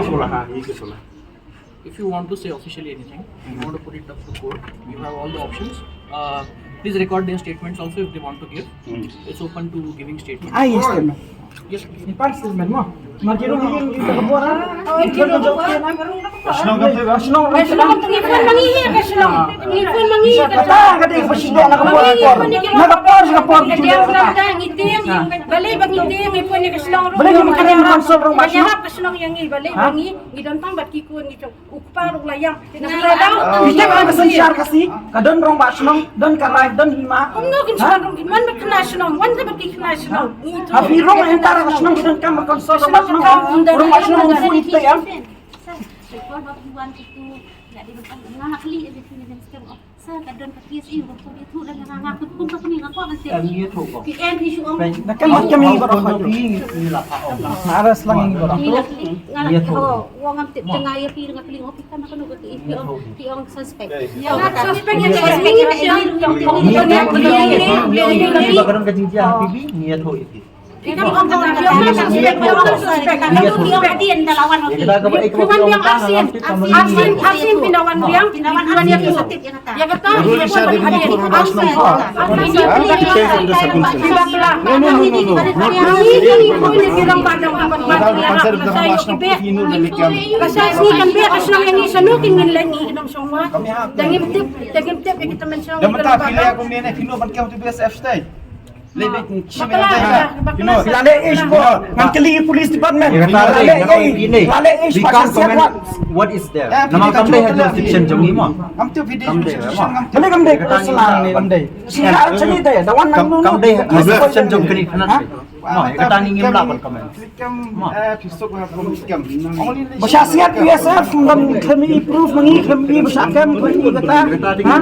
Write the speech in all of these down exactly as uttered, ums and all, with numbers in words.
Ke sola, ha, ye ke sola. If you want to say officially anything, you want to put it up to court, you have all the options. Uh, please record their statements also if they want to give. It's open to giving statements. Ah, yes, statement. Yes, please. Ni pan statement mo. Mar ki rong ni ka bor. Oh, ki rong bor. Shnong ka shnong. Shnong tu ni phone mangi hi ka shnong. Ni phone mangi ka shnong. Ka dei ka shnong na ka bor. Na ka bor, na ka bor. Ngi tieng, balei ba ngi tieng, ngi phone ni ka shnong. Balei ngi kren council rong ba shnong. Ka shnong yang ngi balei ba ngi, ngi don tang bad ki khun ngi jong. U kpa ruh la ïam. Ngi ïam ka synshar Khasi, ka don rong ba shnong, don ka rai, don hima. Kumno kin shnong rong kin man ba khynnah shnong, wan ka ba ki khynnah shnong. Ha phi rong enter ka shnong, don kam ka council rong ba shnong. Rong ba shnong fu ite ïam. Sa ka don ka P S A ruh ka ïathuh da nga, nga kum ka pynïaid nga kwah ban tip. Em, ïathuh ko. P M hi shu ong. Pyn-, na kan mat kami baroh ka. Phi ngi la ka ong. Nga ras lang ngi baroh. Ngi la kli, nga la kli ho. Wa ngam tip, nga ïa phi nga kli ngo phi kan ka nu ka phi ong, phi ong suspect. Nga suspect ïa suspect ïa. Ngi ba ka don ka jingjia P B ngi ïathuh ïa phi. Lale ish ko, ngan kylli police department. Lale ish, lale ish. What is there? Namar kam dei ha jurisdiction jong ngi mo. Kam dei mo. Kam dei, kam dei. Sila chali dei, the one nang kam dei ha jurisdiction jong kini khnang. Mo, kata ngi ngim lah ban comment. Ba shah siat P S F, ngam khlem i proof, ma ngi khlem i ba shah kem, khlem i kata. Ha?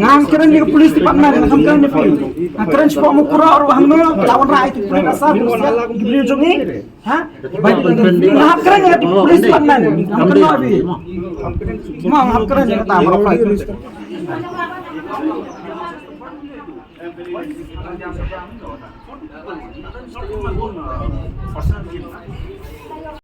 Ngam kren ïa ka police department, ngam kren ïa phi. Ngam kren shapoh Mukroh ruh hangno, la wanrah ïa ki briew asap, ki briew jong ngi. Ha? Ngam kren ïa ka police department, ngam kren ïa phi. Ma, ngam kren ïa kata, ma.